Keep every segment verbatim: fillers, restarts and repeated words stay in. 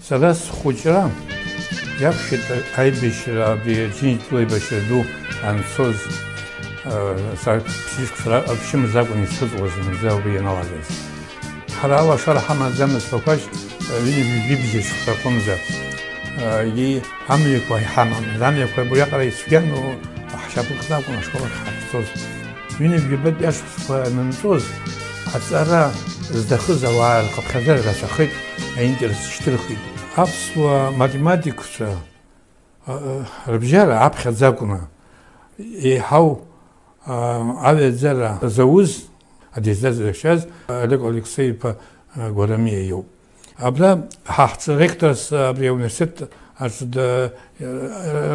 Сара схәыҷра иақәшәеит аибашьра, абри Аџьынџьтәыла аибашьра ду анцоз, э, са ԥшьышықәса ра-, ԥшьымз акәын исхыҵуаз зынӡа убри ианалагаз. Ҳара алашара ҳамаӡамызт Ԥақәашь, э, ҩынҩажәи жәибжь шықәса аҟынӡа. Э, и-, амҩақәа иҳамамызт, амҩақәа абриаҟара ицәгьан, ҳшьапык акәын ашкол ахь ҳахьцоз. Ҩынҩажәи жәабатәи ашықәсқәа анынҵәоз, аҵара зҭахыз ауаа рхыԥхьаӡара рацәахеит, аинтерес шьҭырхит. Аԥсуа математикцәа, а, а, рыбжьара аԥхьаӡа акәны, еиҳау, а, аҩаӡара зауз, адиссертациа зыхьчаз Олег Алексеи-иԥа, а, Гәарамиа иоуп. Абра ҳа ҳҿы ректорс, абри ауниверситет аҿы д-,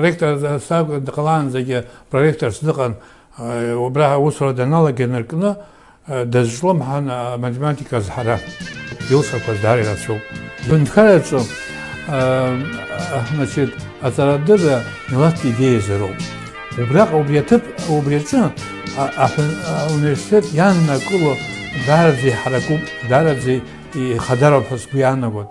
ректор сакәын дҟалаанӡагьы проректорс дыҟан, убра аусура даналага инаркны, дазҿлымҳан аматематика азҳара. Илшақәаз даара ирацәоуп. Ҳҳәынҭқарраҿы, значит, аҵарадырра милаҭтә идеиазароуп. Убраҟа, убри аҭыԥ, убри аҿы а-, аҳәын-, ауниверситет ианнакыло даараӡа иҳаракуп, даараӡа ихадароуп ҳәа сгәы иаанагоит.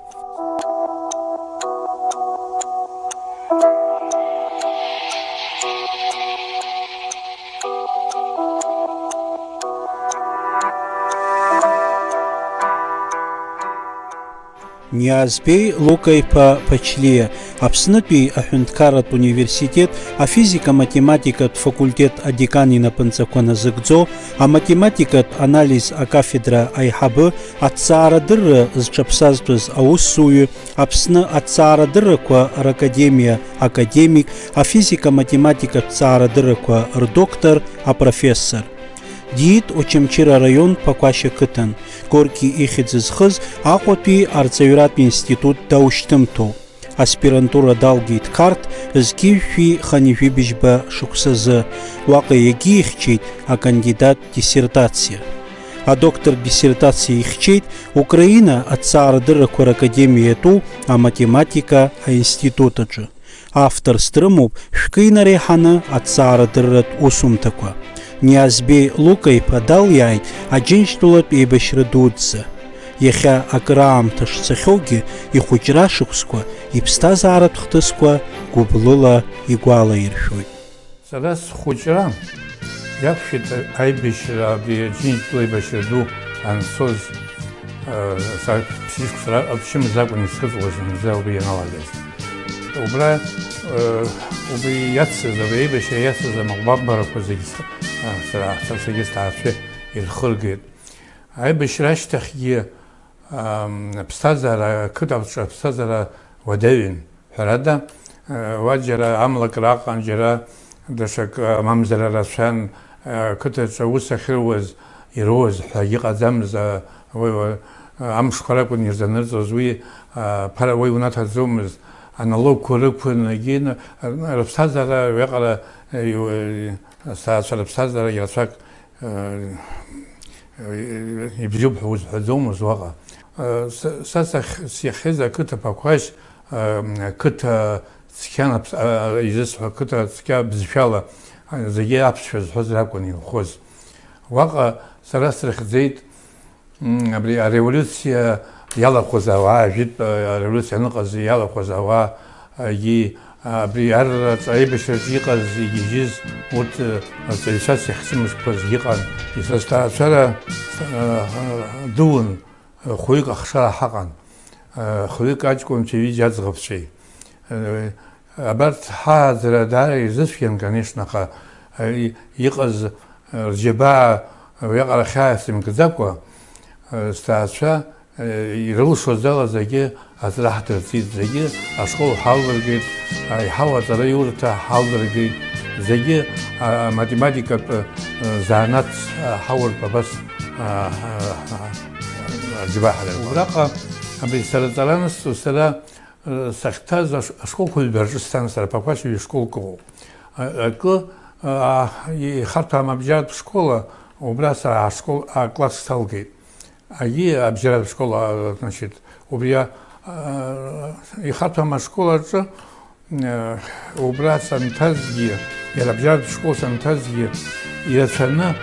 Ниазбеи Лука-иԥа Ԥачлиа, Аԥснытәи аҳәынҭқарратә университет афизика-математикатә факультет адекан инапынҵақәа назыгӡо, аматематикатә анализ акафедра аиҳабы, аҭҵаарадырра зҽаԥсазтәыз аусзуҩы, Аԥсны аҭҵаарадыррақәа ракадемиа академик, афизика-математикатә ҭҵаарадыррақәа рдоктор, апрофессор. Диит Очамчыра араион Ԥақәашь ақыҭан, Горки ихьӡ зхыз Аҟәатәи арҵаҩратә институт даушьҭымҭоуп. Аспирантура далгеит Қарҭ зқьи жәшәи хынҩажәи бжьба шықәсазы, уаҟа иагьихьчеит акандидат диссертациа. Адоктор диссертациа ихьчеит Украина аҭҵаарадыррақәа ракадемиа иатәу аматематика аинститут аҿы. Авторс дрымоуп шәкы инареиҳаны аҭҵаарадырратә усумҭақәа. Ниазбеи Лука-иԥа далиааит Аџьынџьтәылатә еибашьра дуӡӡа. Иахьа акыраамҭа шцахьоугьы, ихәыҷра шықәсқәа, иԥсҭазааратә хҭысқәа гәыблыла игәалаиршәоит. Сара схәыҷра иақәшәеит аибашьра, абри Аџьынџьтәыла аибашьра ду анцоз, э, са ԥшьышықәса ра-, ԥшьымз акәын исхыҵуаз зынӡа убри ианалагаз. Убра, э, убри иацыз, абри аибашьра иацыз амаҟәабарақәа зегьы схы-, а, сара, са, саргьы сҭаацәа ирхыргеит. Аибашьра ашьҭахьгьы, ам, аԥсҭазаара, ақыҭаҿы аԥсҭазаара уадаҩын. Ҳәарада, уа џьара амлакра аҟан, џьара даҽак, мамзар рацәан, ақыҭаҿы аус ахьыруаз, ируаз ҳәа иҟаӡамыз, уи, уи, амшқәа ракәын ирзанырҵоз, уи, ԥара уи унаҭаӡомызт, аналогқәа рықәын, егьи, рыԥсҭазаара уиаҟара, сҭаацәа рыԥсҭазаарагьы рацәак ибзиоуп ҳәа узҳәаӡомызт уаҟа. Са, са сахь-, сиахьыз ақыҭа Ԥақәашь, ақыҭа цқьан аԥс-, изысҳәо, ақыҭа цқьа бызшәала, зегьы аԥсшәа зҳәоз ракәын инхоз. Уаҟа сара срыхьӡеит, м, абри ареволиуциа иалахәыз ауаа, жәытә, а, ареволиуциа аныҟаз иалахәыз ауаагьы, а, абри арраҿы, аибашьраҿы иҟаз, игьежьыз урҭ, а, рҵаҩцәа сихьӡымызқәаз иҟан. Са сҭаацәара, а, а, дуун, а, хәҩык ахшара ҳаҟан. А, хәҩык аҷкәынцәеи ҩыџьа аӡӷабцәеи. А, Абарҭ ҳааӡара даара ирзыцәгьан, конечно, аха, э, и-, иҟаз, э, рџьабаа уиаҟара хьаас имкӡакәа, э, сҭаацәа, э, ирылшоз ала зегьы аҵара ҳдырҵеит, зегьы ашкол ҳалдыргеит, аиҳау аҵараиурҭа ҳалдыргеит, зегьы, а, аматематикатә, э, заанаҵ, а, ҳауртә абас, а, а, а, рџьабаа ҳадыргеит. Убраҟа абри сара аҵара анысҵо, сара Сахьҭаз аш-, ашколқәа ҩба рҿы сҭан сара, Ԥақәашь ҩышколк ыҟоуп. А-, акы, а, ихарҭәаам абжьаратә школа, убра сара ашкол А-класс салгеит. Агьи абжьаратә школа, а, значит, убри а-, а, ихарҭәаам ашкол аҿы, а, убра санҭазгьы, иара абжьаратә школ санҭазгьы, ирацәаны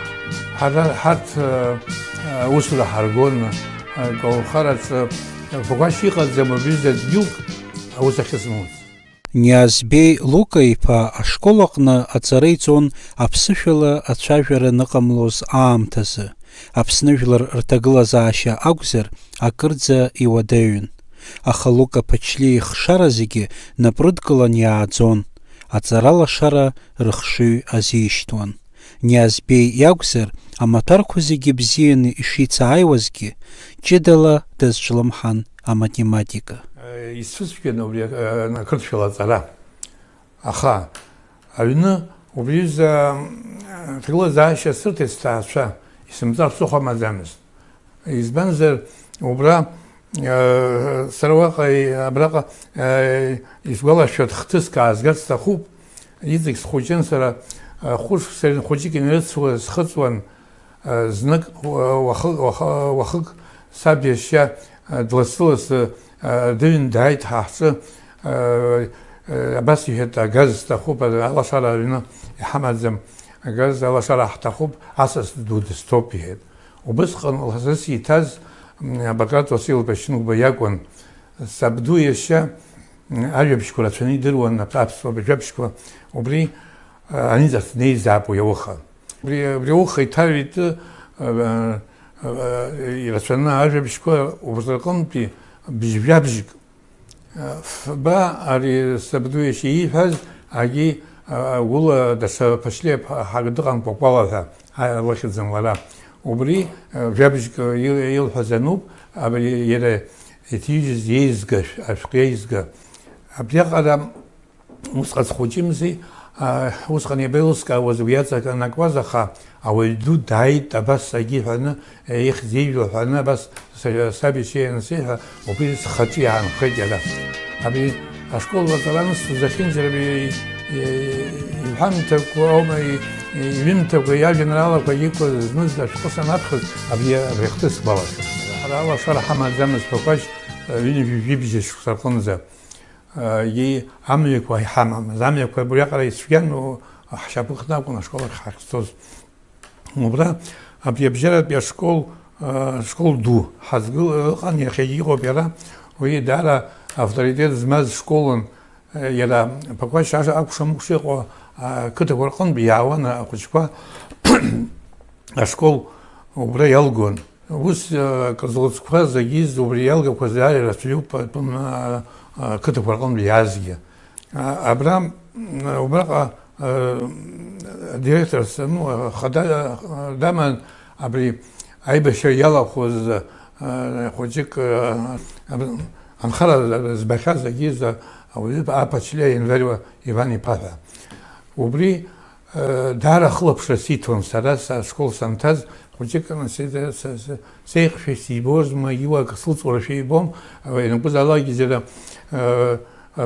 ҳара, ҳарҭ, а, а, усура ҳаргон, а, аколнхараҿы, Баӷәашь иҟаӡам абҩыза дгьылк аус ахьызмоуц. Ниазбеи Лука-иԥа ашкол аҟны аҵара иҵон аԥсышәала ацәажәара аныҟамлоз аамҭазы. Аԥсны жәлар рҭагылазаашьа акәзар, акырӡа иуадаҩын. Аха Лука Ԥачлиа ихшара зегьы напрыдкылан иааӡон, аҵаралашара рыхшыҩ азишьҭуан. Ниазбеи иакәзар, амаҭәарқәа зегьы бзианы ишицааиуазгьы, ҷыдала дазҿлымҳан аматематика. Исцәыцәгьан убри, э, ақырҭшәала аҵара. Аха аҩны убри аҩыза, э, ҭагылазаашьа сырҭеит сҭаацәа, исымҵар сыхәа маӡамызт. Избанзар, убра, э, сара уаҟа, абраҟа, э, исгәалашәоит, хҭыск аазгарц сҭахуп. Иҵегь схәыҷын сара, э, хәышықәса рынхәыҷык инрыцуа схыҵуан, э, знык, уа-, уахы-, уаха-, уахык саб иашьа, э, дласы-ласы, э, дыҩн дааит ҳа ҳҿы, э, э, абас иҳәеит, агаз сҭахуп, алашара аҩны иҳамаӡам, агаз алашара ҳҭахуп, асас ду дысҭоуп, иҳәеит. Убысҟан ласыс иҭаз, м, Баграт Уасил-иԥа Шьынқәба иакәын. Сабду иашьа, м, ажәабжьқәа рацәаны идыруан, ап-, аԥсуа жәабжьқәа. Убри, а, аниҵахь днеизаап уи ауха. Убри, убри ауха иҭарҩит, а, а, а, ирацәаны ажәабжьқәа убри рҟынтәи бжь-, жәабжьк. Фба ари сабду иашьа ииҳәаз, агьи, а, гәыла даҽа Ԥачлиа ҳа дыҟамкәа Кәала ҳәа, а, лыхьӡын лара. Убри, а, жәабжьк ил-, илҳәаз ануп, абри иара иҭижьыз иеизга, ашә-, ашәҟәы иеизга. Абриаҟара усҟан схәыҷымзи, а, усҟан иабеилыскаауаз уи аҵак анакуаз, аха ауаҩ ду дааит, абас агьи ҳәаны, ихьӡ-ижәла ҳәаны, абас са-, саб иашьа иансеиҳәа, убри схаҿы иаанхеит иара. Абри ашкол аҵара анысҵоз зехьынџьара абри и-, и-, иҳәамҭақәа аума, и-, и-, иҩымҭақәа, иажәеинраалақәа иқәыз зныз ашәҟәы санаԥхьоз, абри, абри ахҭыс сгәалашәоит. Ҳара алашара ҳамаӡамызт Ԥақәашь, ҩынҩажәи жәибжь шықәса рҟынӡа. Егьи амҩақәа иҳамамызт. Амҩақәа абриаҟара ицәгьан, ҳшьапы хны акәын ашкол ахь ҳахьцоз. Убра абри абжьаратәи ашкол, а, школ ду ҳазгыл-, ыҟан, иахьагьы иҟоуп иара. Уи даара авторитет змаз школын, а, иара Ԥақәашь аша-, акәша-мыкәша иҟоу, а, ақыҭақәа рҟынтә иаауан ахәыҷқәа ашкол убра иалгон. Ус, а, акы злыҵқәа зегьы убри иалгақәаз даара ирацәаҩуп, а, а, ақыҭақәа рҟынтә иаазгьы. А, абра, м, убраҟа, а, адиректорс, ну, ахада, а, даман абри аибашьра иалахәыз, а, хәыҷык, а, аб-, анхара збахьаз агьиза ауаҩы Аԥачлиа Енвариа Иван-иԥа ҳәа. Убри, а, даара ахылаԥшра сиҭон сара, са ашкол санҭаз, хәыҷык ан-, се-, се-, се-, сеиӷьшәа сибозма, иуак сылҵуашәа ибом, а, ианакәызаалакгьы џьара, а,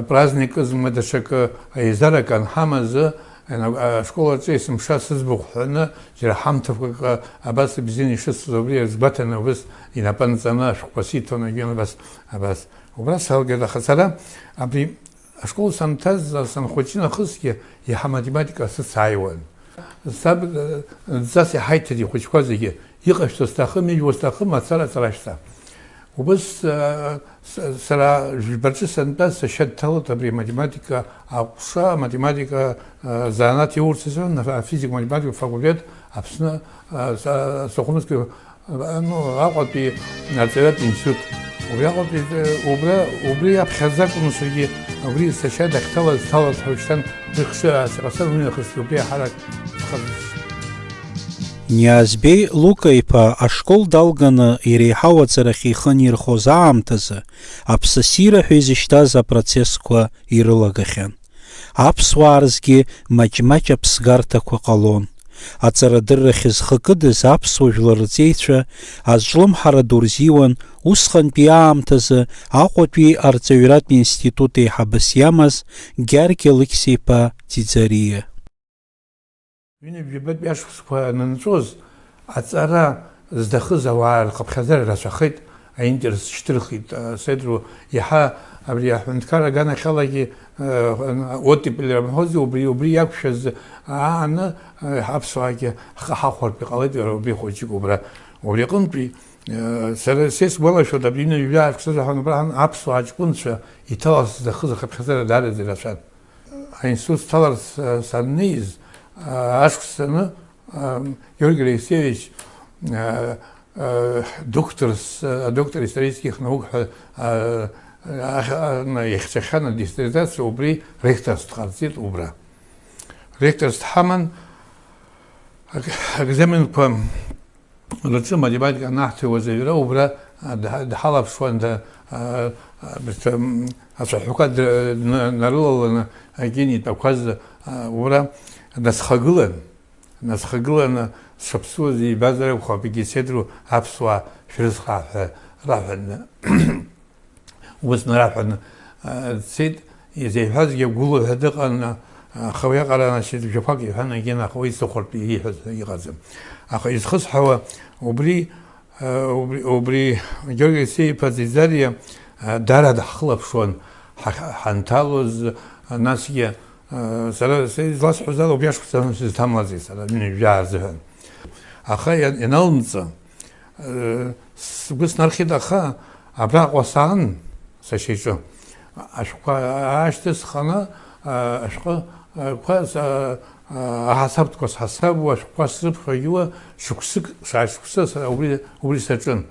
праздникызма, даҽакы, еизарак анҳамазы, ана-, ашкол аҿы есымша сыӡбахә ҳәаны, џьара ҳамҭақәак, а, абас ибзианы ишысҳәоз убри азгәаҭаны, убыс инапы анҵаны ашәҟәқәа сиҭон, егьиуан абас, абас. Убра салгеит, аха сара абри ашкол санҭаз, санхәыҷы нахысгьы, иаҳа математика сыцааиуан. Саб, э, дҵас иҳаиҭеит ихәыҷқәа зегьы, иҟашәҵо сҭахым, ижәуа сҭахым, мацара ацара шәҵа. Убыс, э, с-, сара жәбаҿы сантәаз, сашьа дҭалоит абри аматематика аҟәша, аматематика, э, занааҭ иурц азы, афизика-математика факультет Аԥсны, э, са-, Сухумская, э, ну, Аҟәатәи арҵаҩратә институт. Убри Аҟәатәи, э, убра, убри аԥхьаӡа акәын саргьы, убри сашьа дахьҭалаз, дҭалаз ҳәа шьҭан, уи хшыра ааскьаҟацан, уи нахыс убри аҳарак схарҵеит. Ниазбеи Лука-иԥа ашкол далганы иреиҳау аҵарахь ихы анирхоз аамҭазы, аԥсасира ҳәа изышьҭаз апроцессқәа ирылагахьан. Аԥсуаа рзгьы маҷ-маҷ аԥсгарҭақәа ҟалон. Аҵарадыррахь зхы кыдыз аԥсуа жәлар рҵеицәа азҿлымҳара ду рзиуан усҟантәи аамҭазы Аҟәатәи арҵаҩратә институт еиҳабыс иамаз Гьаргь Алықьса-иԥа Ӡиӡариа. Ҩынҩажәи жәабатәи ашықәсқәа анынҵәоз, аҵара зҭахыз ауаа рхыԥхьаӡара рацәахеит, аинтерес шьҭырхит, а, сеидру иаҳа абри аҳәынҭқар аганахьалагьы, а, оттепель рымҳәози, убри, убри иақәшәаз ааны, а, аԥсуаагьы ҳхы ҳахәартә иҟалеит, иара убри хәыҷык убра. Убри аҟынтәи Сара сесгәалашәоит, абри ҩажәа шықәса заҳәан убраҟан аԥсуаа ҷкәынцәа иҭалаз зҭахыз ахыԥхьаӡара даараӡа ирацәан. Аинститут сҭаларц саннеиз, ашықәс аны, Георги Алексеевич докторс, доктор исторических наук ҳәа иахьчахьан адиссертациа убри ректорс дҟарҵеит убра. Ректорс дҳаман, экзаменқәа рҿы математика анаҳҭауаз аҩра убра дҳалаԥшуан, ацәаҳәақәа нарылаланы, акьыни тәақәаз убра днасхагылан, днасхагыланы сшаԥсуаз ибазар акәхап, егьи сеидру аԥсуаа шәрыцхраа ҳәа раҳәаны. Ус нараҳәаны дцеит, изеиҳәазгьы агәыла ҳәа дыҟан, аха уиаҟара анашьҭ жәақәак иҳәан, егьин, аха уи сыхәартә ииҳәаз иҟаӡам. Аха изхысҳәаауа убри, убри, убри Георги Алексеи-иԥа Ӡиӡариа даара даҳхылаԥшуан ҳанҭалоз, насгьы сара изласҳәоз ала убри ашықәсан сызҭамлази сара, ҩажәа рзыҳәан. Аха ианалымҵы, Сгәы снархьит, аха абраҟа саан, сашьа иҿы. Ашәҟәқәа аашьҭысханы, ашәҟәқәа, аҳасабтәқәа сҳасабуа, ашәҟәқәа срыԥхьагьуа, шықәсык, шааит шықәса убри, убри саҿын.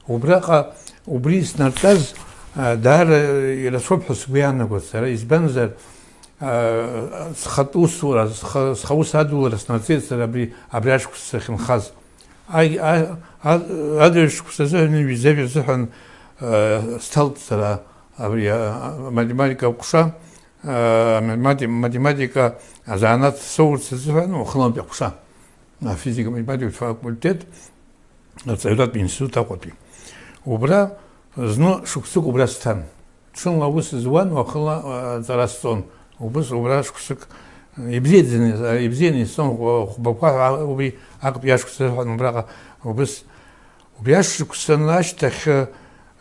Убраҟа, убри снарҵаз, даара ирацәоуп ҳәа сгәы иаанагоит сара, избанзар, схатә усура, сха-, схы аус адулара снарҵеит сара абри, абри ашықәс сахьынхаз. Аи-, а-, а-, адырҩаҽ шықәсазы ҩажәи жәаҩа рзыҳәан, э, сҭалт сара абри, а, а, математика аҟәша, а, математи-, математика азанааҭ соурц азыҳәан уахынлантәи аҟәша, афизика-математикатә факультет, арҵаҩратә институт Аҟәатәи. Убра зну шықәсык убра сҭан. Ҽынла аус зуан, уахынла, а, аҵара сҵон. Убыс убра шықәсык ибзиаӡаны, ибзианы исҵон, хә-, хәбақәа ҳәа убри актәи ашықәс рыҳәан убраҟа убыс. Убри ашықәсан ашьҭахь, а,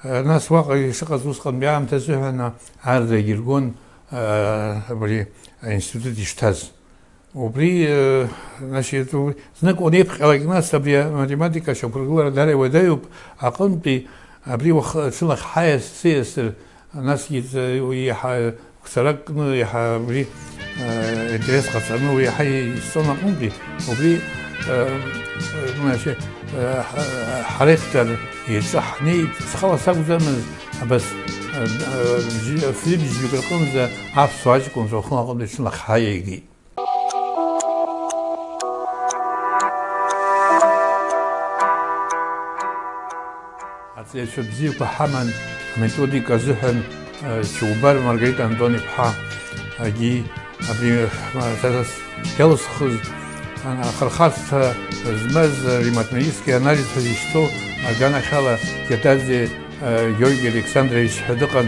нас уаҟа ишыҟаз усҟантәи аамҭа азыҳәан аррагьы иргон, а, абри аинститут ишҭаз. Убри, э, значит, убри, знык унеиԥҟьалак, нас абри аматематика ашьақәыргылара даара иуадаҩуп, аҟынтәи абри уахы-, ҽылахь ҳаиас-, сиасыр, насгьы, э, уи иаҳа гәцарак кны, иаҳа абри, э, интерес ҟаҵаны, уи иаҳа исҵон аҟынтәи, убри, э, э, значит, э, ҳ-, ҳаректор иҿы ҳнеит, схала сакәӡамыз, абас, э, э, бжьы-, фҩы-бжьҩык рҟынӡа аԥсуа аҷкәынцәа уахынла аҟынтәи ҽылахь ҳаиаигеит. Аҵаҩцәа бзиақәа ҳаман аметодика азыҳәан, э, Чаубар Маргарита Антон-иԥҳа, агьи абри, э, сара с-, иалысхыз, а-, ахырхарҭа змаз, э, риматмерийский анализ ҳәа изышьҭоу аганахьала Кьатаӡе, э, Георги Александрович ҳәа дыҟан,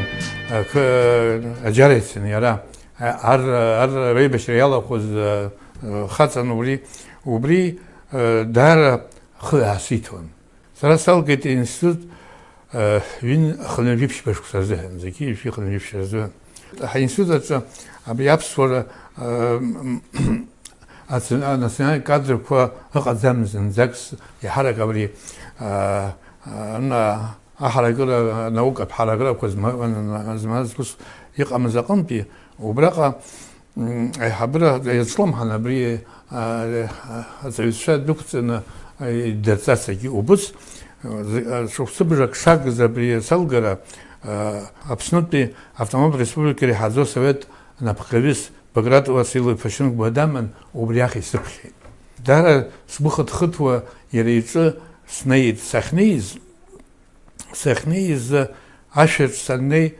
э, х-, аџьара ицын иара. Ар, ар реибашьра иалахәыз, э, э, хаҵан убри, убри, э, даара хы аасиҭон. Сара салгеит аинститут, э, ҩын хынҩажәи ԥшьба шықәса азыҳәан, зегьы ҩажәи хынҩажәи ԥшьба азыҳәан. Ҳаинститут аҿы абри аԥсуара, э, м, аци-, анациональный кадрқәа ыҟаӡамызт зынӡак, с-, иаҳарак абри, э, э, на-, аҳаракыра, анаукатә ҳаракырақәа зма-, змаз ус иҟамыз аҟынтәи, убраҟа, м, аиҳабыра иазҿлымҳан абри, а, а, аҵаҩцәа дәықәҵаны, а, идырҵарц агьи убыс, а, з-, а, шықәсыбжак шагыз абри салгара, а, Аԥснытәи автономтә республика иреиҳаӡоу асовет напхгаҩыс Баграт Васил-иԥа Шьынқәба даман, убри ахь исыԥхьеит. Даара сгәы хыҭхыҭуа иара иҿы снеит. Сахьнеиз, Сахьнеиз, ашәаҿ саннеи,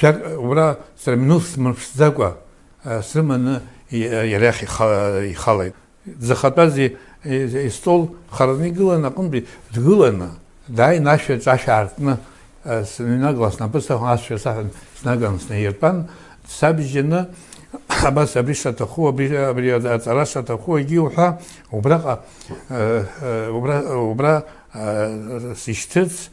жәак, убра сара минуҭ смырԥшӡакәа, а, срыманы и-, иара иахь иха-, ихалеит. Дзыхатәаз и-, и-, истол хараны игылан аҟынтәи дгыланы, дааин ашәаҿ ашә аартны, а, сныҩнагылан, снапы саҳәон, ашәа саҳәон, снаган снаиртәан, сабжьаны, абас абри шаҭаху, абри, абри аҵара шаҭаху, егьи уҳәа, убраҟа, а, а, убра, убра, а, сишьҭырц,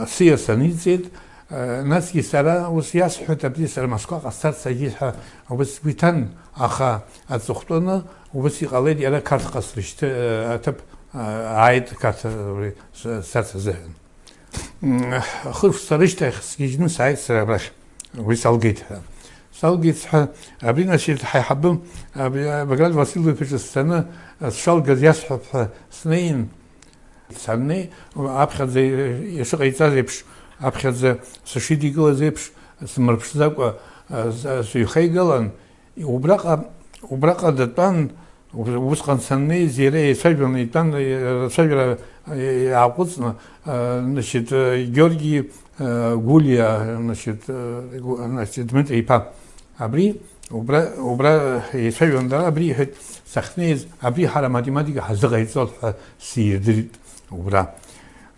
Сиас аниҵеит, насгьы сара ус иасҳәоит, абри сара Москваҟа сцарц агьи ҳәа убыс сгәы иҭан, аха аҵыхәтәаны убыс иҟалеит, иара Қарҭҟа срышьҭы-, аҭыԥ ааит, Қарҭ, абри с-, сцарц азыҳәан. М, хышықәса рышьҭахь сгьежьны сааит сара абрахь, уи салгеит ҳәа. Салгеит сҳәа, абри, значит, ҳаиҳабы, абри, Баграт Васильев иҿы сцаны, сшалгаз иасҳәап ҳәа снеин, саннеи, аԥхьаӡа ишыҟаиҵаз еиԥш, аԥхьаӡа сышидикылаз еиԥш, смырԥшӡакәа, с-, сыҩхеигалан, Убраҟа, убраҟа датәан, уб-, убысҟан саннеиз, иара еицәажәон, итәан, рацәажәара иааҟәыҵны, а, значит, а, Георги, а, Гулиа, значит, а, Гу-, значит, Дмитри иԥа. Абри, убра, убра еицәажәон дара, абри иҳәеит, сахьнеиз, абри ҳара аматематика ҳазыҟаиҵоит ҳәа сирдырит убра.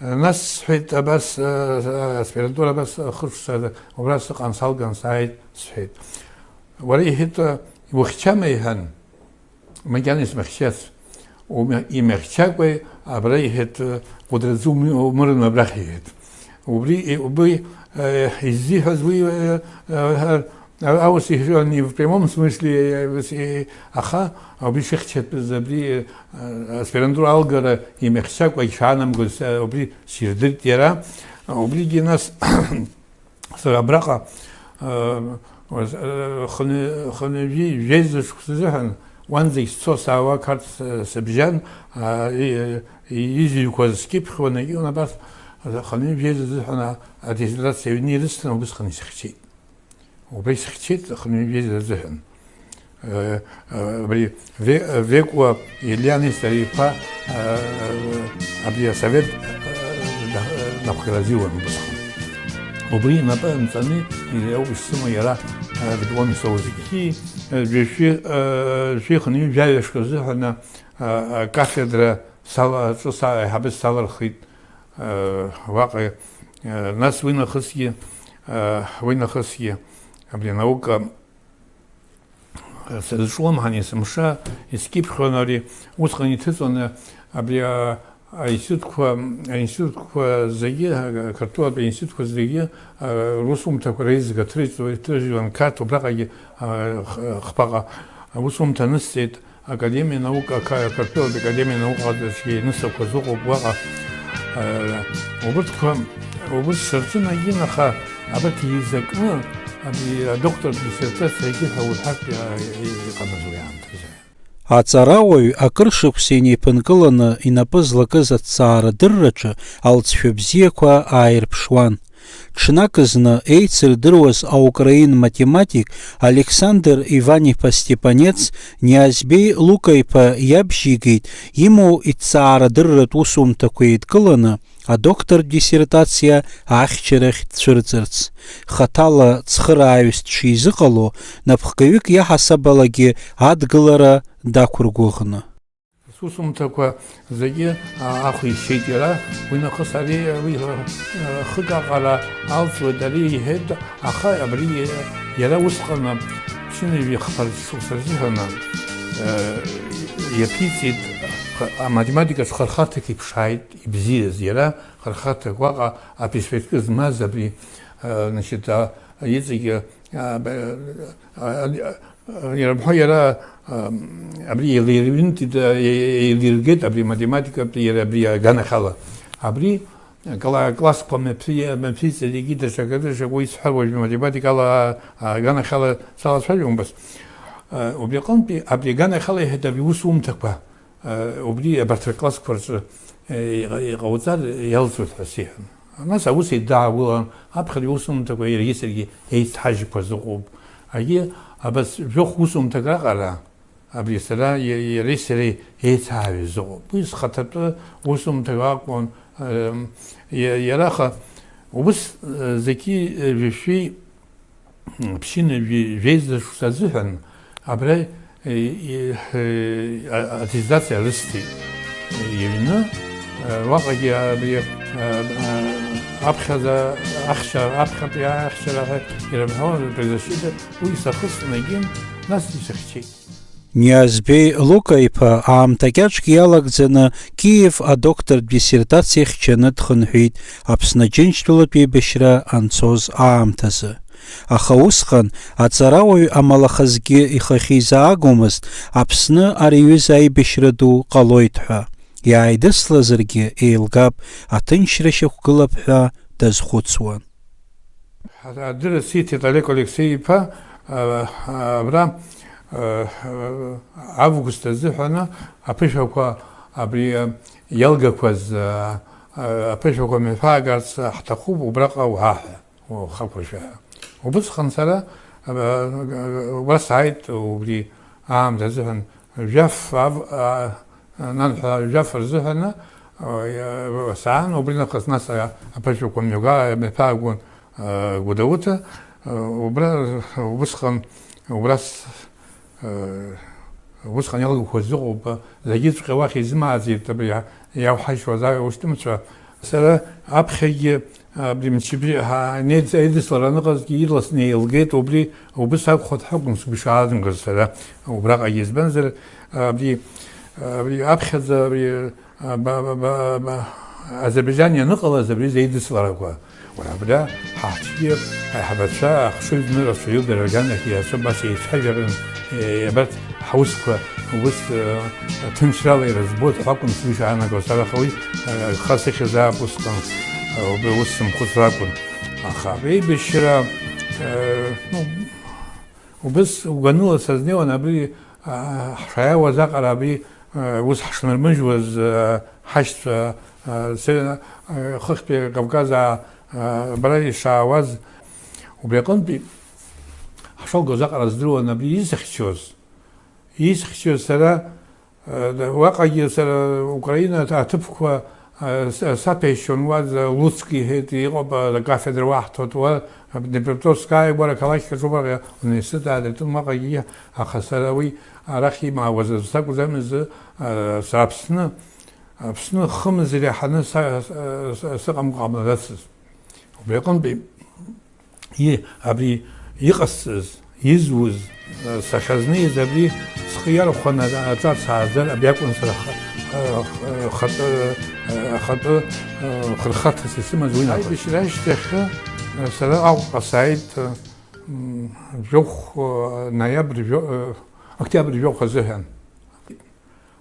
Нас сҳәеит, абас, а, а, аспирантура абас хышықәса убра сыҟан, салган сааит, сҳәеит. Уара, иҳәеит, ухьчама, иҳәан, макьана исмыхьчац. Ума-, имыхьчакәа, абра, иҳәеит, Ҟәыдраӡы умы-, умырын абрахь, иҳәеит. Убри, и-, убри, э, иззиҳәаз уи, э, э, э, аус иҳәон, не в прямом смысле, э, ус, э, аха, убри шыхьчатәыз, абри, э, аспирантура алгара имыхьчакәа ишаанамгоз, э, убри сирдырт иара. Убригьы нас, Сара абраҟа, э, уаз-, э, хынҩ-, хынҩажәи жәеиза шықәса азыҳәан, уанӡагь сцо-саауа Қарҭ с-, сыбжьан, а, и-, и-, изҩқәа скьыԥхьуан, егьиуан абас, хынҩажәи жәеиза азыҳәан, а, аттестациа аҩны ирысҭан, убысҟан исыхьчеит. Убра исыхьчеит хынҩажәи жәеиза азыҳәан. Э, э, абри Ве-, Векуа Елиани сареи иԥа, э, абри асовет, э, да-, э, нахәгьы разиуан убысҟан. Убри инапы анҵаны, иара ауп ишсымоу иара, э, диплом исоузгьы. Ки, э, жәшәи, э, жәшәи хынҩажәи жәаҩа шықәса азыҳәан, э, э, кафедра сала-, ҿыц аиҳабыс салырхит, э, уаҟа, э, нас уи нахысгьы, э, уи нахысгьы абри анаука Сызҿлымҳан есымша искьыԥхьуан ари, усҟан иҭыҵуан абри, а, аинститутқәа, аинститутқәа зегьы, а, Қырҭтәылатәи аинститутқәа зегьы, а, русумҭақәа реизга ҭрыжьуан, ҭрыжьуан Қарҭ, убраҟагьы, а, х-, хԥаҟа аусумҭа анысҵеит, Академиа наука, Қа-, Қырҭтәылатәи Академиа наукаҿгьы нысақәа зыҟоуп уаҟа, а, убырҭқәа, убырҭ сырҿын агьын, аха абарҭ еизакны, Абри адоктор диссертациагьы ҳәа уҳәартә иа-, иҟамыз уи аамҭазы. Аҵарауаҩ акыр шықәса инеиԥынкыланы инапы злакыз аҭҵаарадырраҿы алҵшәа бзиақәа ааирԥшуан. Ҽнак зны еицырдыруаз аукраин математик Александр Иван-иԥа Степанец Ниазбеи Лука-иԥа иабжьигеит, имоу иҭҵаарадырратә усумҭақәа еидкыланы, адоктортә диссертациа ахьчарахь дцәырҵырц, хаҭала цхырааҩыс дшизыҟало, напхгаҩык иаҳасабалагьы адгылара дақәыргәыӷны. Сусумҭақәа зегьы, а, ахә ишьеит иара, уи нахыс ари, уи, а, хык аҟара алҵуеит, ари иҳәеит, аха абри иара усҟан ԥшьынҩажәи хԥа шықәса рзыҳәан, а, иаԥиҵеит, х-, аматематикаҿы хырхарҭак иԥшааит, ибзиаз иара, хырхарҭак уаҟа аперспектива змаз абри, а, значит, а, иҵегьы, а, б-, а, а, ирымҳәо иара, а, абри еилирҩынтит, а, е-, еилиргеит абри математикатәи иара абри аганахьала. Абри кла-, классқәа мҩаԥи-, мҩаԥиҵеит, егьи даҽакы, даҽакы, уи сҳәар уажә математикала, а, аганахьала салацәажәон убас. А, убри аҟынтәи абри аганахьала иҳәеит абри усумҭақәа. Э, убри абарҭ рклассқәа рҿы, э, иҟа-, иҟауҵар иалҵуеит ҳәа сиҳәон. Нас аус еидаагылан, аԥхьатәи усумҭақәа иаргьы саргьы еицҳажьқәаз ыҟоуп. Агьи абас жәохә усумҭак раҟара, абри сара, иа-, иареи сареи еицааҩыз ыҟоуп. Уи схаҭатәы усумҭак акәын, э, иа-, иара аха убыс, э, зегьы, э, жәшәи ԥшьынҩажәи жәеиза шықәса азыҳәан абра, э, э, э, а-, аттестациа рысҭеит, э, иҩны, э, уаҟагьы абри, э, э, аԥхьаӡа ахьча, аԥхьатәи ахьчара ҳәа ирымҳәо, предзащита, уи сахысны егьин, нас исыхьчеит. Ниазбеи Лука-иԥа аамҭа кьаҿк иалагӡаны Киев адоктортә диссертациа хьчаны дхынҳәит Аԥсны Аџьынџьтәылатә еибашьра анцоз аамҭазы. Аха усҟан аҵарауаҩ амалахазгьы ихахьы изаагомызт Аԥсны ари аҩыза аибашьра ду ҟалоит ҳәа. Иааидыслазаргьы еилгап, аҭынчра шьақәгылап ҳәа дазхәыцуан. Адырра сиҭеит Олег Алексеи-иԥа, а, а, абра, а, а, август азыҳәаны аԥышәақәа абри, а, иалгақәаз, а, а, аԥышәақәа мҩаԥаагарц ҳҭахуп, убраҟа уҳаҳәа, ухақәыршәа ҳәа. Убысҟан сара, а, а, убра сааит, убри аамҭа азыҳәан, Жәаф ав-, а, нан ҳәа Жәаф рзыҳәаны, а, иа-, саан, убри нахыс нас, а, аԥышәақәа мҩага мҩаԥаагон, а, Гәдоуҭа, а, убра, убысҟан, убра с-, а, убысҟан иалгақәа зыҟоуп, а, зегьыҵәҟьа уахь изымааӡеит, абри иа-, иауҳашьуаз аиушьҭымцәа. Сара аԥхьагьы, а, абри мчыбжьы ҳа-, неидс-, еидыслара аныҟазгьы ирласны еилгеит, убри убыс акәхоит ҳакәын сгәы ишаанагоз сара убраҟагьы, избанзар, а, абри, а, абри аԥхьаӡа, абри, а, ба-, ба-, ба-, ба-, Азербаиџьан ианыҟалаз абри зеидысларақәа. Уара абра ҳаҳцәгьы, аиҳабацәа, ахшыҩ зны рацәаҩу Дарбаџьан ахь иацәа абас еицәажәарын, е, абарҭ ҳаусқәа убыс, э, ҭынчрала ирызбоит ҳәа акәын сгәы ишаанагоз, сара аха уи, э, хас ихьызаап усҟан, э, убри ус сымхәыцыр акәын. Аха абри аибашьра, э, ну, убыс гәаныла сазнеиуан, абри, э, ҳшаиауаз аҟара абри, э, ус ҳшнырмыжьуаз, э, ҳашьцәа, э, се-, э, хыхьтәи Кавказаа, э, абра ишаауаз, убри аҟынтәи ҳшалгоз аҟара здыруан, абри изыхьчоз. Исхьчоз сара, э, уаҟагьы сара Украина аҭыԥқәа, э, с-, саҭәеишьон, уа, э, Луцк иҳәеит, иҟоуп, э, акафедра уаҳҭоит, уа, э, Днепропетровская, уара, ақалақь аҿы уаҟа университет аадыртын, уаҟагьы, аха сара уи арахь имаауаз аӡә сакәӡамыз, э, сара Аԥсны, Аԥсны хымз иреиҳаны са-, са-, са-, сыҟамкәа ҟамлацызт. Убри аҟынтәи И-, абри иҟасҵаз, изуз, э, сахьазнеиз абри схы иархәаны аҿар сааӡар, абри акәын сара х-, э, х-, э, хатәы, э, ахатәы, э, хырхарҭас исымаз уи акәын. Аибашьра ашьҭахь, э, сара Аҟәаҟа сааит, э, м, жәохә, э, ноиабр жәо-, э, октиабр жәохә азыҳәан.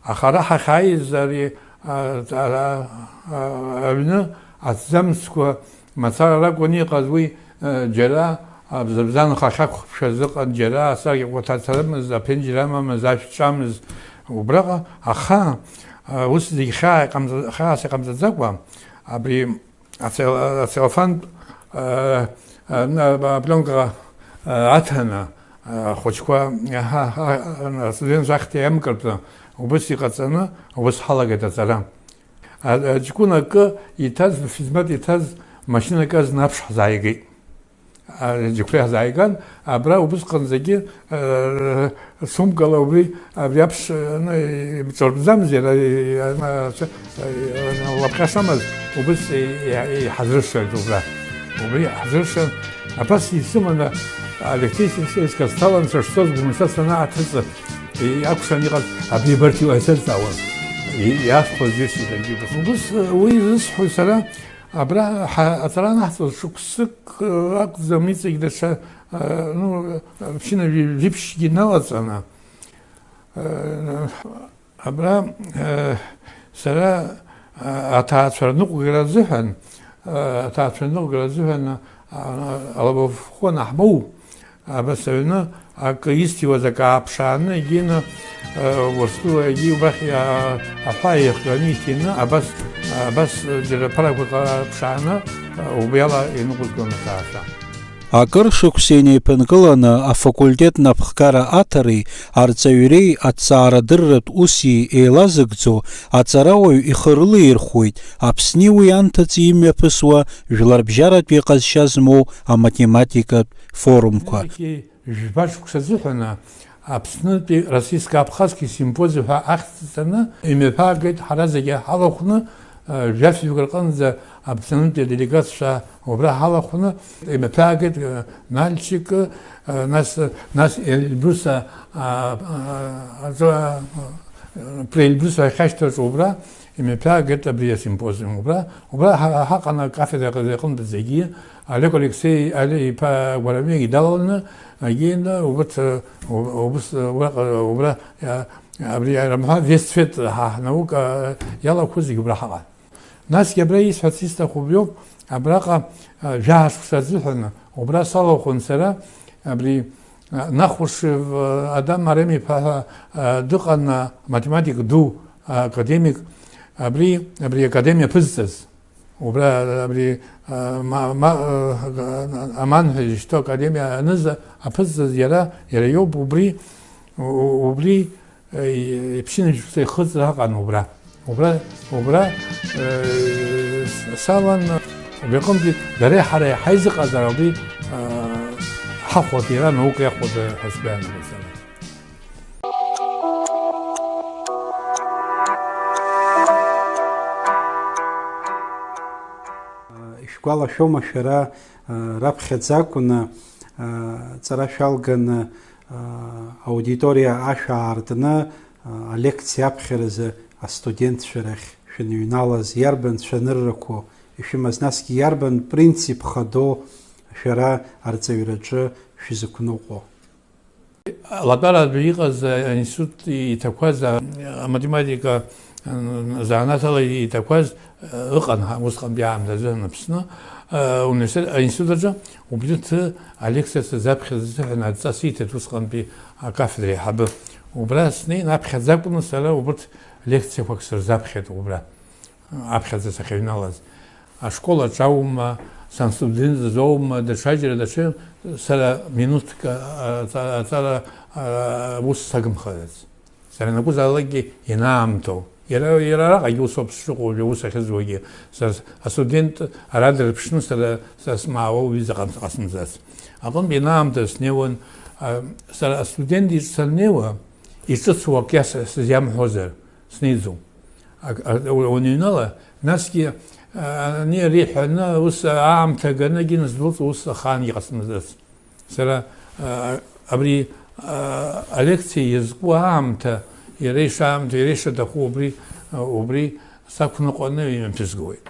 Аха ара ҳахьааиз ари, а, а, а, аҩны аҭӡамцқәа мацара ракәын иҟаз, уи, а, џьара абзабзанха ахьақәхԥшәаз ыҟан, џьара асаркьақәа ҭацарымыз, аԥенџьыр амамыз, ашә ҿамыз, убраҟа, аха, а, ус зегь хьаа иҟамҵа-, хьаас иҟамҵаӡакәа, абри Ацел-, ацеллофантә, э, э, на-, ба-, пленка, э, аҭаны, э, ахәыҷқәа, аҳа, аҳа, астудент шахта иамкыртә, убыс иҟаҵаны, убыс ҳалагеит аҵара. А, а, ҷкәын акы иҭаз, физмат иҭаз машьынак азна аԥш ҳзааигеит. А, џьықәреи ҳзааиган, абра убысҟан зегьы, э, сумкала убри, абри аԥш, э, ну, имҿырпӡамзи, ара, э, ана, ацәа-, э, лапҟьа шамаз, убыс, э, э, иҳазрышшоит убра. Убри ҳазрышшан, абас исыманы, Алексей Сергеевич Косталан сышцоз гәымшәа санааҭыҵ, э, акәшан иҟаз, абри абарҭ иуасырҵаауан. И-, иасҳәоз ҩышьеит, убыс. Убыс, э, уи зысҳәоз сара, Абра ҳа-, аҵара анаҳҵоз шықәсык, э, акәӡам, иҵегь даҽа, э, ну, ԥшьына жәи-, жәиԥшьгьы налаҵаны, э, абра, э, сара, э, аҭаацәа рныҟәгара азыҳәан, э, аҭаацәа рныҟәгара азыҳәан, э, алабафхәы анаҳмоу, Абас аҩны акы исҭиуаз акы ааԥшааны, егьины, э, Урыстәыла егьи убахь, а-, аҳәаа еихганы иҭины, абас, абас џьара ԥарақәак ааԥшааны, э, убриала иныҟәызгон аҭаацәа. Акыр шықәса инеиԥынкыланы афакультет напхгара аҭареи арҵаҩреи аҭҵаарадырратә уси еилазыгӡо, аҵарауаҩ ихы рылаирхәуеит Аԥсни уи анҭыҵи имҩаԥысуа жәларбжьаратә иҟазшьа змоу аматематикатә форумқәа. Жәба шықәса азыҳәан Аԥснытәи Российско-Абхазский симпозиум ҳәа ахьӡ ҵаны имҩаԥаагеит, ҳара зегьы ҳалахәны, э, жәафҩык рҟынӡа Аԥснытәи аделегатцәа убра ҳалахәны имҩаԥаагеит, э, Нальчик, э, нас, нас Эльбрус, а, а, а, аҿы, а, Эльбрус ахьашьҭаҿ убра Имҩаԥаагеит абри асимпозиум. Убра, убра ҳа-, ҳаҟан акафедра аҟынтә зегьы, Олег Алексеи, Али иԥа Гәарамиагьы далаланы, егьины убырҭ, у-, убыс, уаҟа, убра, а, Абри, рымҳәа, весь цвет ҳа ҳнаука иалахәу зегь убра ҳаҟан. Насгьы абра исҳәарц исҭаху убриоуп, абраҟа, а, жәаа шықәса азыҳәан, убра салахәын сара, абри, а, Нахушев, а, Адам Арем-иԥа ҳәа, а, дыҟан, а, математик ду, а, академик, абри, абри академиа ԥызҵаз. Убра, абри, а, ма-, ма-, а, Аман ҳәа изышьҭоу академиа аныз аԥызҵаз иара, иара иоуп, убри, у-, у-, убри, а, и-, иԥшьынҩажәа шықәса ихыҵра аҟан убра. Убра, убра, а, с-, салан, убри аҟынтәи дареи ҳареи ҳаизыҟазаара убри, а, ҳахәоит, иара анаука иахәоит ҳәа сгәы иаанагоит сара. Ишәгәалашәома шәара, раԥхьаӡа акәны, ҵара шәалганы, аудиториа ашә аартны, алекциа аԥхьаразы астудентцәа рахь шәаныҩналаз, иарбан цәаныррақәоу ишәымаз, насгьы иарбан принцип хадоу шәара арҵаҩраҿы шәзықәныҟәо? Латәаратәы иҟаз аинститут иҭақәаз, а-, аматематика, м, занааҭала иҭақәаз, а, ыҟан ҳа-, усҟантәи аамҭазы Аԥсны, а, университет, аинститут аҿы убри ҭы алекциа сзаԥхьаз азыҳәан адҵа сиҭеит усҟантәи акафедра аиҳабы. Убра снеин аԥхьаӡа акәны сара убырҭ лекциақәак сырзаԥхьеит убра. Аԥхьаӡа сахьыҩналаз, ашкол аҿы аума, санстудентыз аума, даҽаџьара, даҽа, сара минуҭк, а, аҵа-, аҵара, а, ус сагымхаӡац. Сара ианакәызаалакгьы ианаамҭоу. Иара, иара араҟагьы усоуп сшыҟоу, уажәы аус ахьызуагьы. Сара с-, астудент ара дырԥшны сара, сара смаауа уҩыза ҟам-, ҟасымҵац. Аҟынтә ианаамҭаз снеиуан, а, сара астудент иҿы саннеиуа, иҿыцу акы иас-, сызиамҳәозар, снеиӡом. Ак-, а-, уа-, уаныҩнала, насгьы, а, ани ари ҳәаны, ус аамҭа ганы, егьи наздәылҵ, ус ахаангьы ҟасымҵац. Сара, а, абри, а, алекциа иазку аамҭа, иара ишаамҭоу, иара ишаҭаху убри, а, убри сақәныҟәаны имҩаԥызгауеит.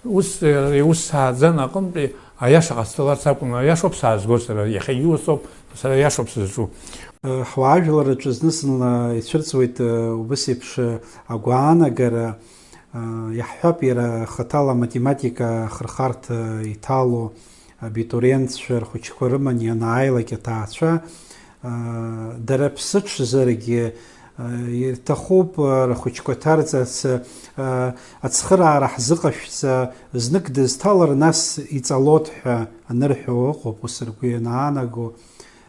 Ус, э, ус сааӡан аҟынтәи аиаша ҟасҵаларц акәын, аиашоуп саазго сара, иахьагьы усоуп, сара аиашоуп сызҿу. Э, ҳуаажәларраҿы зны-зынла ицәырҵуеит, э, убыс еиԥш, э, агәаанагара, э, иаҳҳәап, иара хаҭала аматематика ахырхарҭа иҭало абитуриентцәа рхәыҷқәа рыман ианааилак аҭаацәа, аа, дара ԥсыҽзаргьы, аа, ирҭахуп, аа, рхәыҷқәа ҭарҵарц, аа, ацхыраара ҳзыҟашәҵа, знык дызҭалар, нас иҵалот ҳәа анырҳәо ыҟоуп, ус ргәы ианаанаго.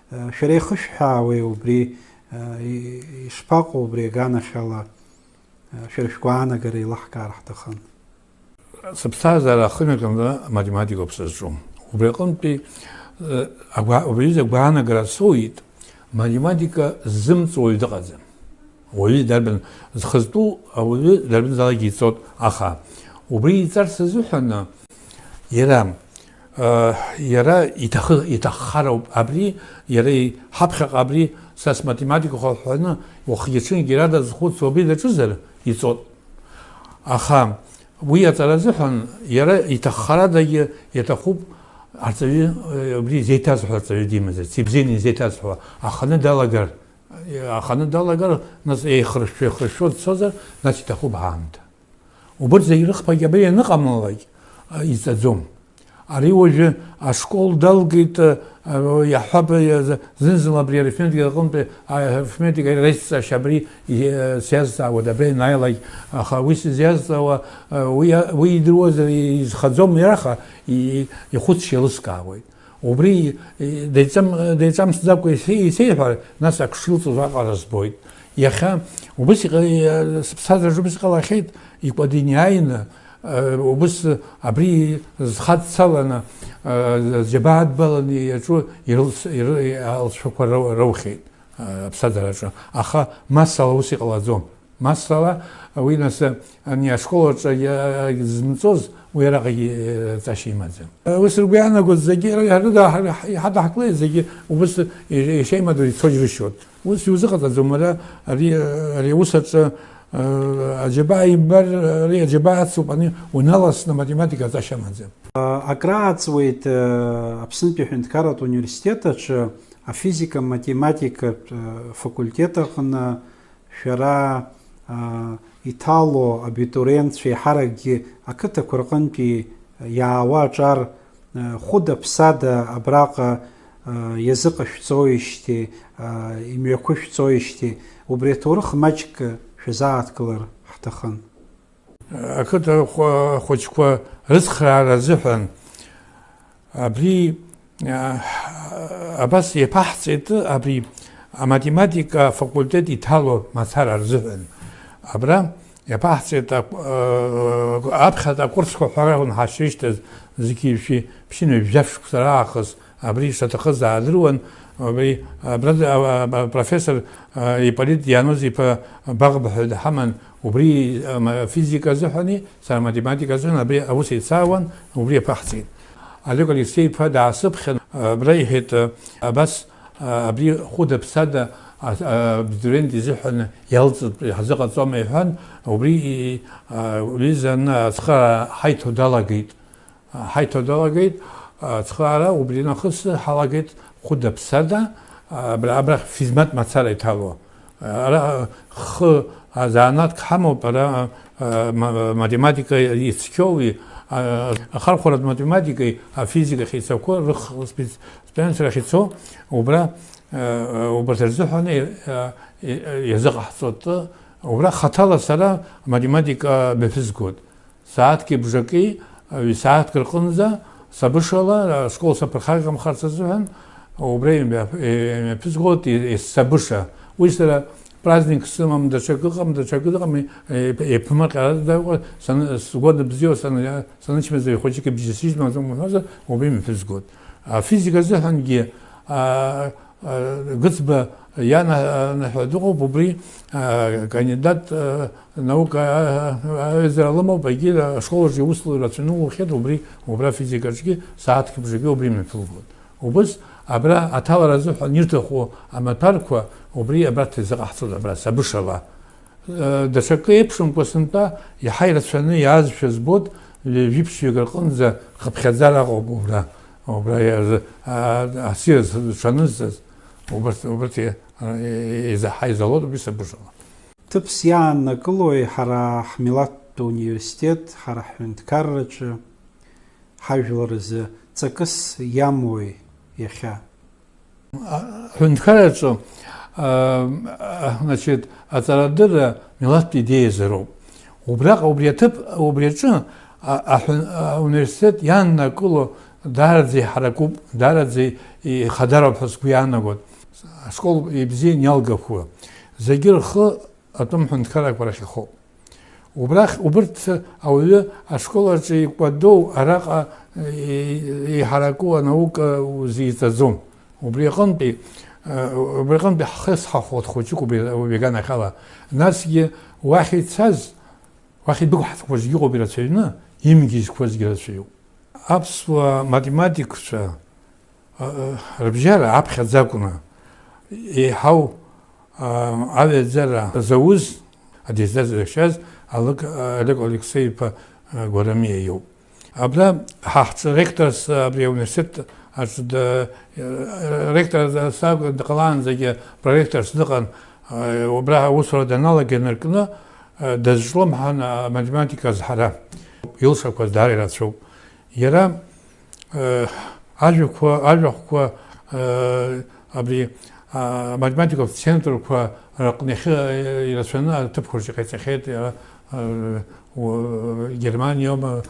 Шәара ихышәҳәаауеи убри, аа, и-, ишԥаҟоу убри аганахьала? Шәара шәгәаанагара еилаҳкаар ҳҭахын. Сыԥсҭазаара ахымҩаԥгатәны аматематикоуп сызҿу. Убри аҟынтәи, э, агәа-, убри аҩыза агәаанагара соуит, математика ззымҵо уаҩ дыҟаӡам. Уаҩы дарбан зхы зтәу ауаҩы дарбанзаалакгьы иҵот, аха убри иҵарц азыҳәан, Иара, э, иара иҭахы-, иҭаххароуп абри, иара и-, ҳаԥхьаҟа абри са сматематикахо ҳҳәаны, уахгьы-ҽынгьы иара дазхәыцуа абри даҿызар, иҵот. Аха уи аҵара азыҳәан иара иҭаххарадагьы иаҭахуп арҵаҩы, э, убри изеиҭазҳәо арҵаҩы димазарц, ибзианы изеиҭазҳәо, аханы далагар, аханы далагар, нас еихыршәшәо, еихыршәшәо дцозар, нас иҭахуп аамҭа. Убырҭ зегь рыхԥагьы абри ианыҟамлалак, а, иҵаӡом. Ари уажәы ашкол далгеит, а, а, иаҳҳәап, а, з-, зны-зынла абри арифметика аҟынтәи, а, арифметика реицҵашьа абри, и-, а, сиазҵаауеит, абри анааилак, аха уи сызиазҵаауа, а, уи, а, уи идыруазар изхаӡом иара, аха и-, ихәыцшьа еилыскаауеит. Убри, е, деиҵам-, деиҵамсӡакәа исеи-, исеиҳәар, нас ак шилҵоз аҟара збоит. Иахьа убыс иҟа-, е, сыԥсҭазаараҿы убыс иҟалахьеит, икәадиниааины, е, убыс абри зхадцаланы, е, зџьабаа адбаланы иаҿу ирылс-, иры-, алҵшәақәа рау-, раухьеит, е, аԥсҭазаараҿы. Аха массала ус иҟалаӡом. Массала уи нас ани ашкол аҿы иа-, зымҵоз, уи араҟагьы, э, ҵашьа имаӡам. Ус ргәы иаанагоит зегьы, ҳарыда-, ҳар-, иҳадаҳкылеит зегьы, убыс ишеимадоу ицо џьыршьоит. Ус иузыҟаҵаӡом, ара, ари, ари аус аҿы, э, аџьабаа имбар, ари аџьабаа ацуп, ани уналасны математика аҵашьа амаӡам. Акрааҵуеит, э, Аԥснытәи аҳәынҭқарратә университет аҿы афизика-математикатә, э, факультет аҟны, Шәара, аа, иҭало абитуриентцәа еиҳаракгьы ақыҭақәа рҟынтәи иаауа аҿар, аа, хәыда-ԥсада абраҟа, аа, иазыҟашәҵоижьҭеи, аа, имҩақәышәҵоижьҭеи, убри аҭоурых маҷк шәазааҭгылар ҳҭахын. Ақыҭа хәыҷқәа рыцхраара азыҳәан абри, а, абас иаԥаҳҵеит абри аматематика афакультет иҭало мацара рзыҳәан. Абра иаԥаҳҵеит, а, аԥхьатә акурсқәа ҳәа акәын ҳашрышьҭаз, зегьы шәи ԥшьынҩажәа шықәса раахыс абри шаҭахыз аадыруан, абри, абра, а, а, профессор, а, Иполит Иануз-иԥа Баӷба ҳәа дҳаман, убри, а, ма-, физика азыҳәани, сара математика азыҳәан абри аус еицаауан, убри иаԥаҳҵеит. Олег Алексеи-иԥа даасыԥхьан, абра иҳәеит, абас, абри хәыда-ԥсада, а, абитуриент изыҳәан иалҵып, иҳазыҟаҵома иҳәан, убри, а, ҩыза аны ацхыраара ҳаиҭо далагеит. Ҳаиҭо далагеит, ацхыраара убри нахыс ҳалагеит хәыда-ԥсада, абра, абрахь физмат мацара иҭало. Ара хы азанааҭк ҳамоуп, ара, а, ма-, математика ицқьоуи, а, ахархәаратә математикеи афизикахь ицақәоу рых-, спец-, специальностьрахь ицо, убра, а, убарҭ рзыҳәан, а, а, иазыҟаҳҵоит. Убра хаҭала сара математика мҩаԥызгоит. Сааҭки бжаки, ҩ-сааҭк рҟынӡа, сабышала, ашкол саԥырхагамхарц азыҳәан, убра имҩа-, имҩаԥызгоит, е-, е-, сабыша. Уи сара праздник сымам, даҽакы ыҟам, даҽакы ыҟам, е-, е-, еиԥымҟьарада, саны, сгәы аныбзиоу, саны, санычмазаҩ хәыҷык ибжьы сыжьма, убра имҩаԥызгоит. Афизика азыҳәангьы, а, Гыцба ианаҳәа дыҟоуп, убри, а, кандидат, а, наука, а, а, аҩаӡара лымоуп, егьи ашкол аҿы иус рацәаны улхеит, убри, убра физикаҿгьы сааҭк бжаки убри имҩаԥылгоит. Убыс абра аҭалара азыҳәан ирҭаху амаҭәарқәа убри абарҭ изыҟаҳҵоит, абра сабышала. Даҽакы еиԥшымкәа сынтәа иаҳа ирацәаны иаазшәа збоит, ҩажәи ԥшьҩык рҟынӡа хыԥхьаӡара ыҟоуп убра, убра иазы, а, асиас зҽанызҵаз, убарҭ, убарҭ и-, а, и-, изаҳа изалоит убри сабышала. Ҭыԥс иааннакылои ҳара ҳмилаҭтә университет, ҳара ҳҳәынҭқарраҿы, ҳажәлар рзы ҵакыс иамои иахьа? Аҳәынҭқарраҿы, а, а, значит, аҵарадырра милаҭтә идеиазароуп. Убраҟа, убри аҭыԥ, убри аҿы, а, аҳәын-, ауниверситет иааннакыло даараӡа иҳаракуп, даараӡа ихадароуп ҳәа сгәы иаанагоит. Ашкол ибзиан иалгақәоу зегьы рхы атәым ҳәынҭқаррақәа рахь ихоуп. Убрахь, убырҭ ауаҩы ашкол аҿы икәадоу, араҟа, е-, еиҳараку анаука узиҵаӡом. Убри аҟынтәи, э, убри аҟынтәи ҳхы зҳахәо хәыҷык убри, убри аганахьала. Насгьы уахь ицаз, уахь идәықәҳҵақәаз иҟоуп ирацәаҩны, имгьы изқәазгьы рацәаҩуп. Аԥсуа математикцәа, а, а, рыбжьара аԥхьаӡа акәны, еиҳау, а, аҩаӡара зауз, адиссертациа зыхьчаз Алыг-, Олег Алексеи-иԥа, а, Гәарамиа иоуп. Абра ҳа ҳҿы ректорс, а, абри ауниверситет аҿы д-, а, ректор сакәын, дҟалаанӡагьы проректорс дыҟан, а, убра аусура даналага инаркны, а, дазҿлымҳан, а, аматематика азҳара, илшақәаз даара ирацәоуп. Иара, э, ажәақәа, ажәахәқәа, э, абри, а, аматематикатә центрқәа рыҟны иахьы, э, ирацәаны аҭыԥқәа рҿы иҟаиҵахьеит, иара, э, у-, Германиоума,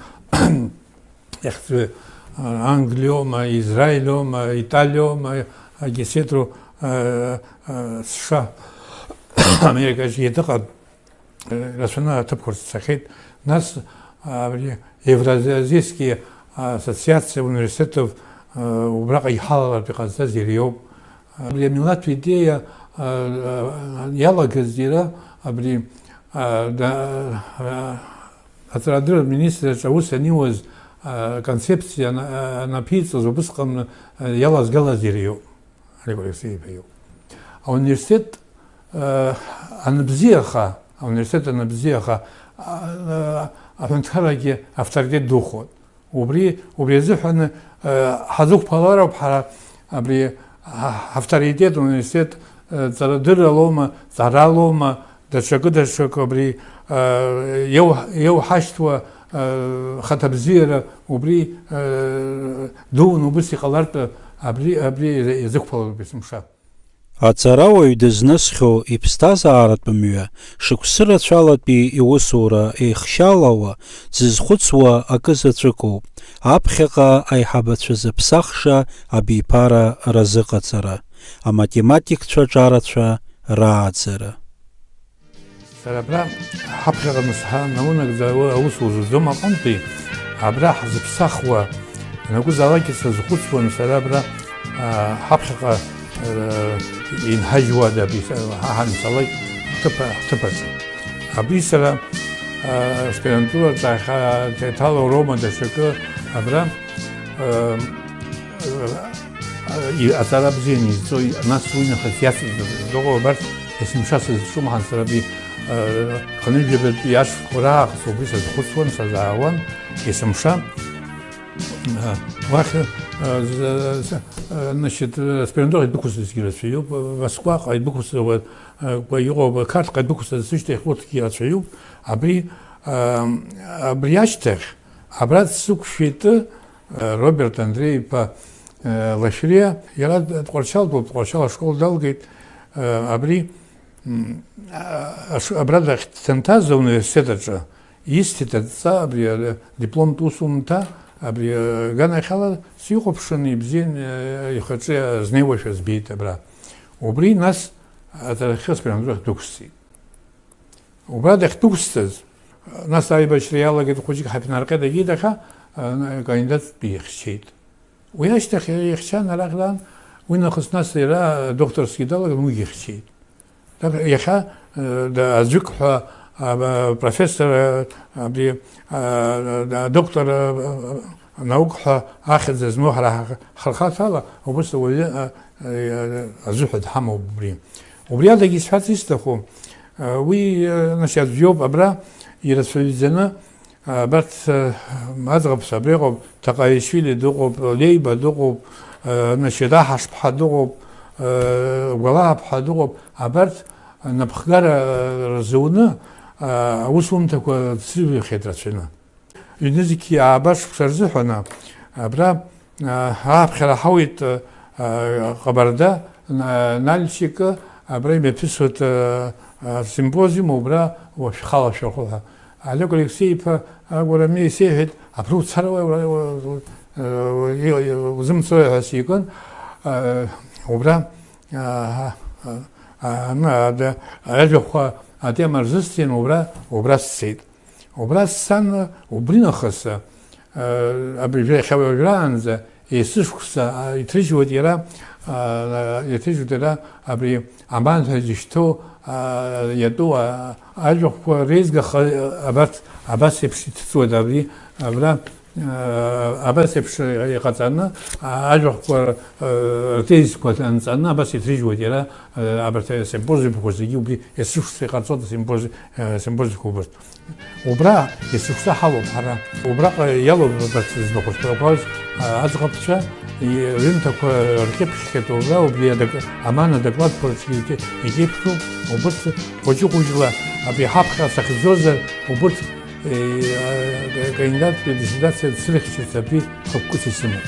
иахьӡу, э, Англиоума, Израилиоума, Италиоума, агесетру, э, э, США, Америкаҿгьы дыҟан. Рацәаны аҭыԥқәа рҿы цахьеит. Нас, а, абри Евразийский ассоциациа университетов, а, убраҟа иҳалалартә иҟазҵаз иара иоуп. Абри амилаҭтә идеиа, а, а, иалагаз иара абри, а, да, а, аҵарадырратә министраҿы аус аниуаз, а, концепциа ана-, а, анаԥиҵоз убысҟан, а, иалазгалаз иара иоуп. Олег Алексеи-иԥа иоуп. Ауниверситет, э, анбзиаха, ауниверситет анбзиаха, а, а, аҳәынҭқаррагьы авторитет духоит. Убри, убри азыҳәан, э, ҳазықәԥалароуп ҳара абри ҳа-, ҳавторитет, ауниверситет, э, ҵарадырралоума, ҵаралоума, Даҽакы, даҽакы абри, а, иау-, иауҳашьҭуа, а, хаҭабзиара убри, а, дуун убыс иҟалартә абри, абри иазықәԥалароуп есымша. Аҵарауаҩ дызнысхьоу иԥсҭазааратә мҩа, шықәсы рацәалатәи иусура еихшьалауа, дзызхәыцуа акы заҵәыкоуп, аԥхьаҟа аиҳабацәа зыԥсахша абиԥара разыҟаҵара, аматематикцәа ҿарацәа рааӡара. Сара абра ҳаԥхьаҟа нас ҳа-, наунагӡа аус узуӡом аҟынтәи, абра ҳзыԥсахуа, ианакәызаалакгьы сазхәыцуан сара абра, а, ҳаԥхьаҟа, а, инҳажьуада абри са-, ҳа ҳанцалак ҳҭыԥ-, ҳҭыԥаҿы. Абри сара, а, аспирантураҿы аха-, ҭеиҭалоу роума даҽакы абра, а, а, и-, аҵара бзианы изҵои, нас уи нахыс иацыз дыҟоу абарҭ есымша сызҿлымҳан сара абри, а, хынҩажәабатәи ашықәсқәа раахыс убри сазхәыцуан, сазаауан, есымша. А, уахь, а, з-, з-, а, значит, аспирантураҟа идәықәсҵазгьы рацәаҩуп, Москваҟа идәықәсҵауа, а, ҟа-, иҟоуп, Қарҭҟа идәықәсҵаз сышьҭахь урҭгьы рацәаҩуп. Абри, а, абри ашьҭахь абра дсықәшәеит, а, Роберт Андреи-иԥа, а, Лашәриа, иара д-, Тҟәарчалтәуп, Тҟәарчал ашкол далгеит, а, абри, м, а, аш-, абра дахь дҭанҭаз ауниверситет аҿы, исҭеит адҵа, абри, а, дипломтә усумҭа, абри, а, аганахьала сихәаԥшын, ибзиан, а, ихаҿы азнеиуашәа збеит абра. Убри нас аҵарахьы аспирантурахь дәықәсҵеит. Убра дахьдәықәсҵаз, нас аибашьра иалагеит, хәыҷык ҳаԥинарҟьеит, егьит, аха, а, кандидаттә ихьчеит. Уи ашьҭахь иара ихьчан, арахь даан, уи нахыс нас иара докторски далаган, уигьы ихьчеит. Так, иахьа, э, да, аӡәык ҳәа, а, профессор, э, абри, а, да, доктор, э, наук ҳәа ахьӡ змоу ҳара ҳа-, ҳхырхарҭала, убыс ауаҩы, а, а, азыҳәа дҳамоуп убри. Убри адагьы исҳәарц исҭаху, а, уи, а, нас, аӡә иоуп абра ирацәаҩӡаны, а, абарҭ, а, аӡӷабцәа абри ыҟоуп, Ҭаҟаишвили дыҟоуп, Леиба дыҟоуп, а, значит, Аҳашԥҳа дыҟоуп, а, Гәалааԥҳа дыҟоуп, абарҭ напхгара, а, рзуны, а, аусумҭақәа цәырҩхьеит рацәаны. Ҩнызқьи ааба шықәса рзыҳәан, абра, а, ааԥхьара ҳауит, а, Ҟабарда, на-, Нальчик, абра имҩаԥысуеит, а, асимпозиум, убра уашәхала шәырхәы ҳәа. Олег Алексеи-иԥа Агәарами исеиҳәеит, абра уцар, уа-, уа-, уа-, уа-, узымцои ҳәа сикын, а, убра, а, а, а, ана, ада, ажәахәқәа атема рзысҭеит, убра, убра сцеит. Убра сцан, убри нахыс, а, абри иахьа уажәраанӡа есышықәса, а, иҭрыжьуеит иара, а, иҭрыжьуеит иара абри аман ҳәа изышьҭоу, а, иатәу, а, ажәахәқәа реизгаха, а, абарҭ абас еиԥш иҭыҵуеит абри, абра, а, абас еиԥш иҟаҵаны, а, ажәахәқәа, а, ртезисқәа анҵаны абас иҭрыжьуеит иара, а, абарҭ асимпозиумқәа зегьы убри есышықәса иҟарҵоит асимпози-, а, асимпозиумқәа убарҭ. Убра есышықәса ҳалоуп ҳара. Убраҟа иалоуп абарҭ змахәарҭақәаз, а, аӡӷабцәа, и-, рҩымҭақәа ркьыԥхьхьеит, убра убри адак-, аман адокладқәа рҿы иҭе-, иҭеиԥшу, убырҭ хәыҷы-хәыҷла абри ҳаԥхьа сахьӡозар, убырҭ, е, а, кандидаттә диссертациа дсырхьчарц абри хықәкыс исымоуп.